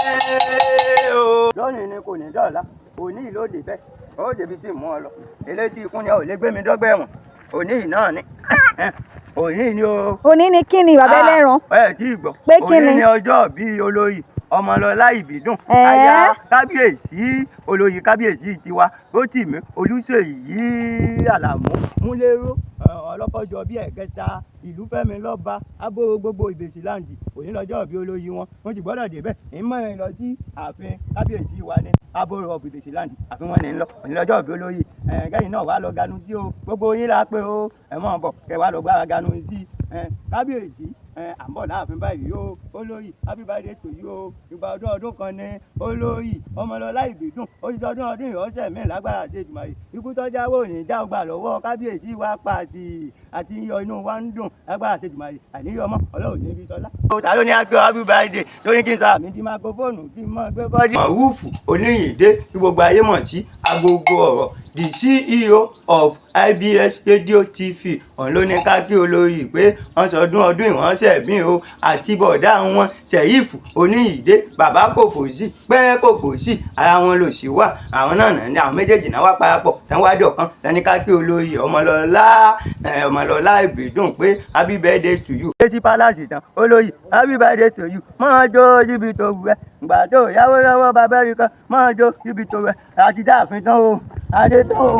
O. Lónìí ni kò ní dọ̀la, òní ló dé bẹ́ẹ̀, ó débi tí mú ọ lọ. Elétí ikún ni ò lè gbé mi dọ́gbẹ́ ẹ̀wọ̀n. Òní yìí náà ni. Òní ni o. Òní ni kí ni, bàbá ẹlẹ́ran? Ẹ tí ì gbọ́. Pé kí Òní ni? ni ọjọ́ bíi olóyè Ọmọlọlá Ìbídùn. Ẹ̀ẹ́? Aya kábíyèsí, olóyè kábíyèsí tiwa, Rótìmí Olúṣèyí Àlàmú Múlẹ́rọ́, ọlọ́kọ́jọ bíi ẹ̀kẹta ìlú Fẹ́mi lọ́ba agbóró gbogbo Ìbèsì Láǹdì. Òní lọ́jọ́ bíi olóyè wọn, wọ́n sì gbọ́dọ̀ débẹ̀. Ìmọ̀ ẹ̀ lọ sí ààfin kábíyèsí wa ní agbóró of Ìbèsì Láǹdì, ààfin wọn ní ń lọ. Òní lọ́jọ́ bíi olóyè ẹ̀ kẹ́yìn náà wà lọ ganu sí o. Gbogbo yín la pé o, ẹ̀ mọ̀ bọ̀ kẹ́ wà lọ gbára ganu sí ẹ̀ kábíyèsí ẹ̀. À ń bọ̀ láàfin báyìí o. Olóyè, happy birthday to you o. Ìgbà ọdún ọdún kan ní olóyè Ọmọlọlá Ìbídùn. Ó ti tọdún ọdún ìrọ́sẹ̀ mi lágbára àti Èdùmàrè. Ikú tọ́jáwó ní já ọgbà lọ́wọ́ kábíyèsí wa pàtì àti yọ, inú wa ń dùn lágbára àti Èdùmàrè. Àníyọ mọ́ Ọlọ́run ní ibi sọlá. Ta ló ní akẹ́ happy birthday tó ní kí n sọ àmì di máikrófóònù kí n mọ́ gbé bọ́dí? Mọ̀rúfù Oníyìndé tí gbogbo ayé mọ̀ sí Agogo Ọ̀rọ̀, the CEO of IBS Radio TV, òun ló ní ká kí olórí pé wọ́n sọdún ọdún ìránṣẹ́ mi o, àti bọ̀dá wọn Sẹ̀rífù Oníyìndé, bàbá kò fò sí pẹ́ kò fò sí ara wọn lò sí wà. Àwọn náà ní àwọn méjèèjì náà wá parapọ̀ tán wá dọ̀kan tán ní ká kí olórí Ọmọlọ́lá, Ọmọlọ́lá Ìbídùn pé happy birthday to you. Ṣé sí palace tán, olóyè, happy birthday to you. Máa jó síbi tó wù ẹ́ ìgbà tó yáwó lọ́wọ́ bàbá rí kan, máa jó síbi tó wù ẹ́. Àti dáàfin tán o, adé tán o.